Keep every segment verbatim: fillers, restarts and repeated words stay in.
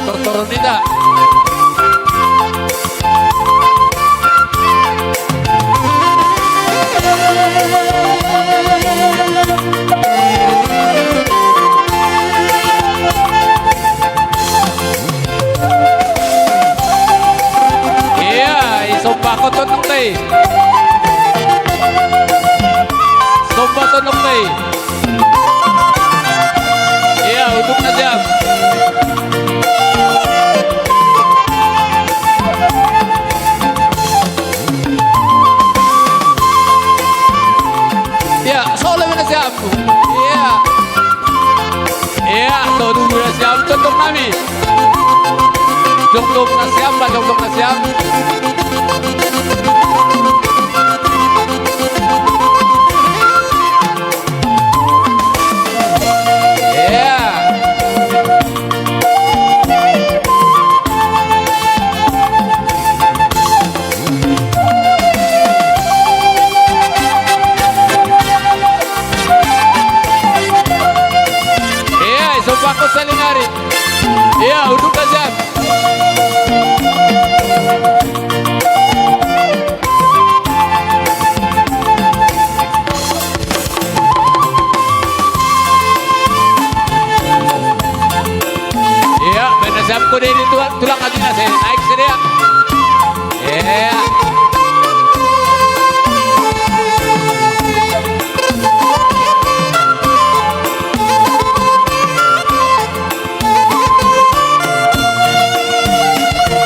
Tortoron ita. Iya, isomba ko Tonong Tay. Somba Tonong Tay. Iya, uduk na siam. Iya, solo na siam. Iya. Iya, todung na siam, todung nami. Jongdong na siam, ba, jongdong na siam. Iya. Iya, isomba ko Salingari. Iya, uduk na siam. Iya, baen na siam ko diri tulang, tulang ati na, saya naik sadia. Iya.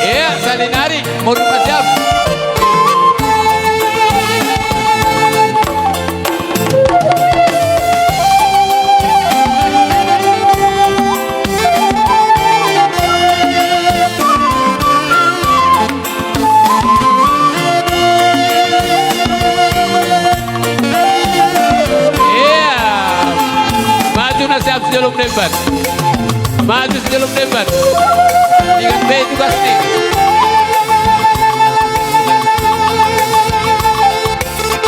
Iya, Salingari, modus na siam. Iya. Maju na siam si Jolom Demban. Maju si Jolom Demban. Ingat be itu pasti.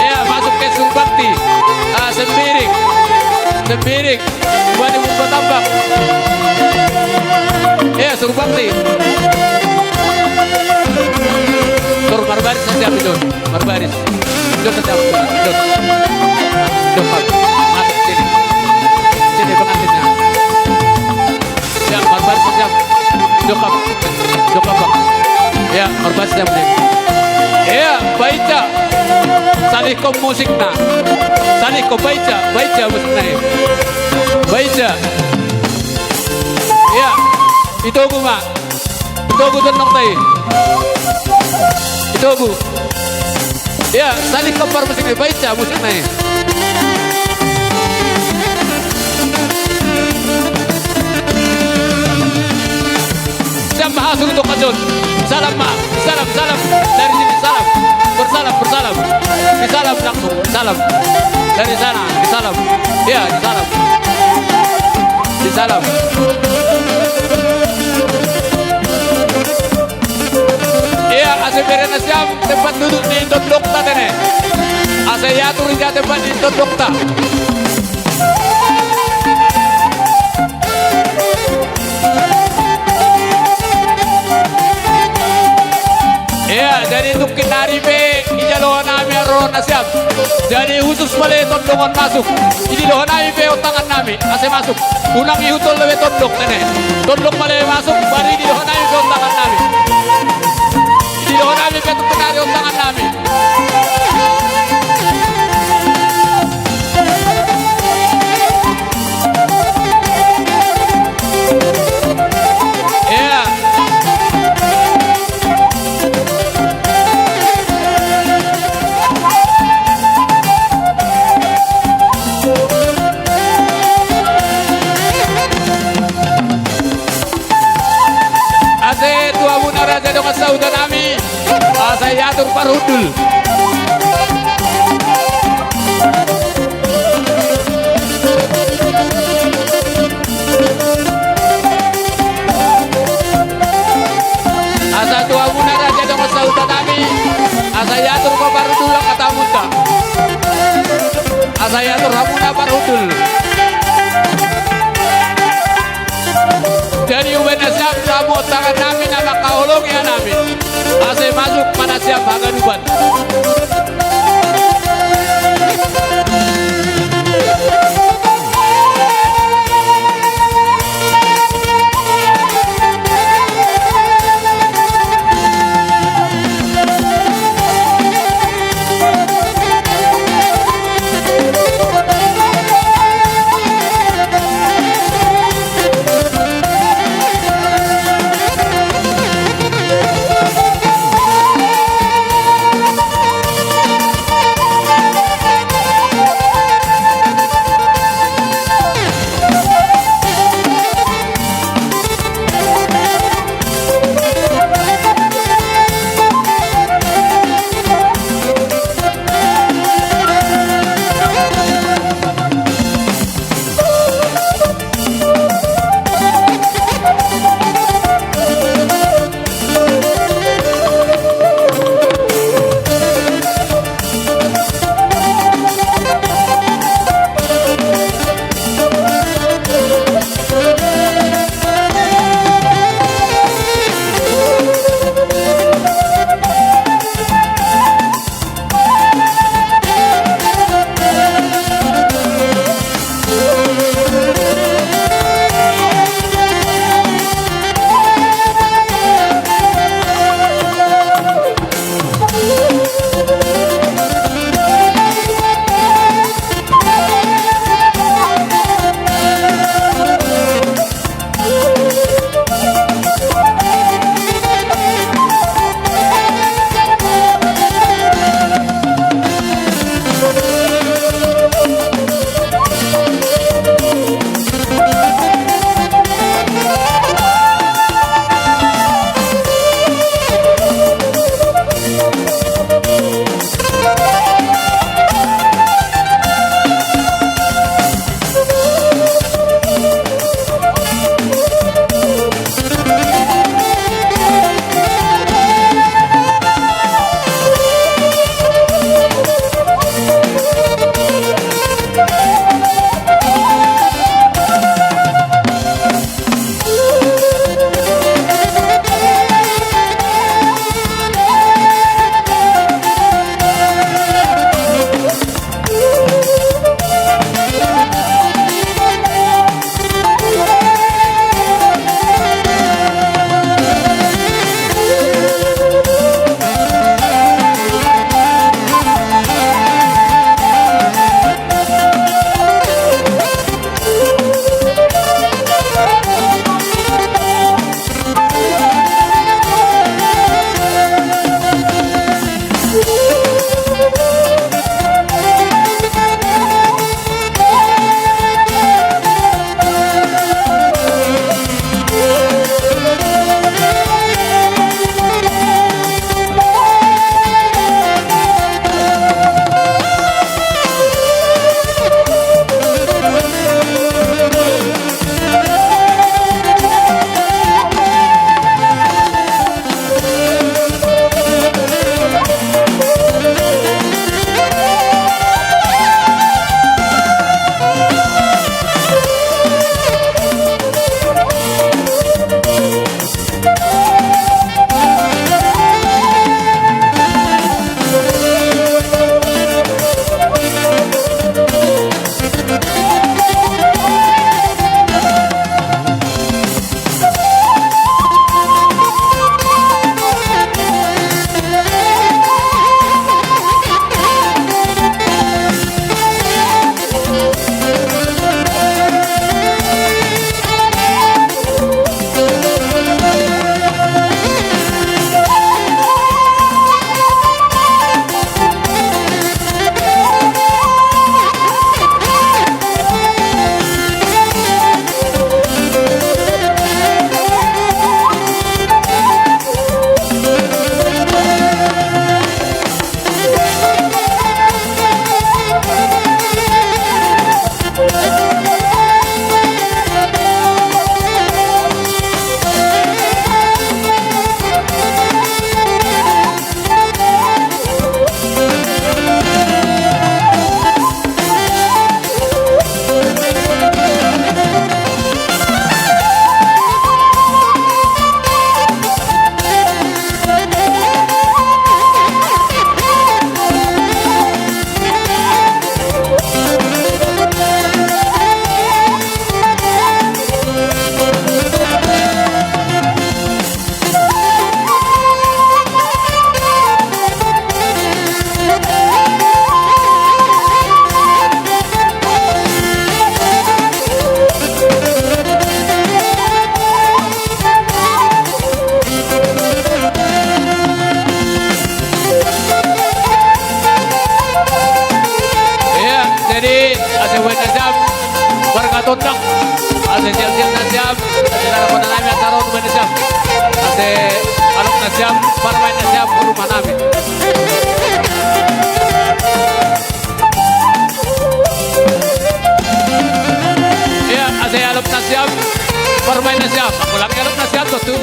Iya, masuk ke Surbakti. Ah, Sembiring. Sembiring. Buat ibu buat tambak. Iya, Surbakti. Tur, marbaris na siam itu. Marbaris. Jot, jot, jot. Jot, Pak. Masuk sini. Sini pengantinnya. Ya, marbaris na siam. Jokap. Jokap, Pak. Ya, marbaris na siam. Ya, baica. Salihkon musikna. Salihkon baica, baica musikna, ya. Baica. Ya. Itogu ma. Itogu Tonong Tay. Itogu. Ya, salihkon parmusik ni, baica musikna i. Siap, ma, suruh tu kajut. Salam, ma. Salam, salam. Dari sini salam. Bersalam, bersalam. Disalam langsung. Salam. Dari sana, disalam. Ya, disalam. Disalam. Iya, asa iberena siam tempat duduk ni tondongta, tene. Asa iatur ija tempat ni tondongta. Iya, jadi tungkin nari pe ija loha nami ro na siam. Jadi khusus male tondongon masuk. Ija loha nami pe ontangan nami, asa masuk. Unang ihuthon lobi tondong, tene. Tondong male masuk, baru ija loha nami pe ontangan nami. Ija loha nami pe tungkin nari ontangan nami. Iya. Asa tu abuna raja dongan sahuta nami. Asa iatur parhundul. Asa tu hamuna raja dongan sahuta nami. Asa iatur ma parhundul angka tamunta. Asa iatur hamuna parhundul. Jadi Uban na siam, tamo tangan nami na makaolongi hanami ase masuk ma na siam haganupan.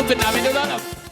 Phenomenal.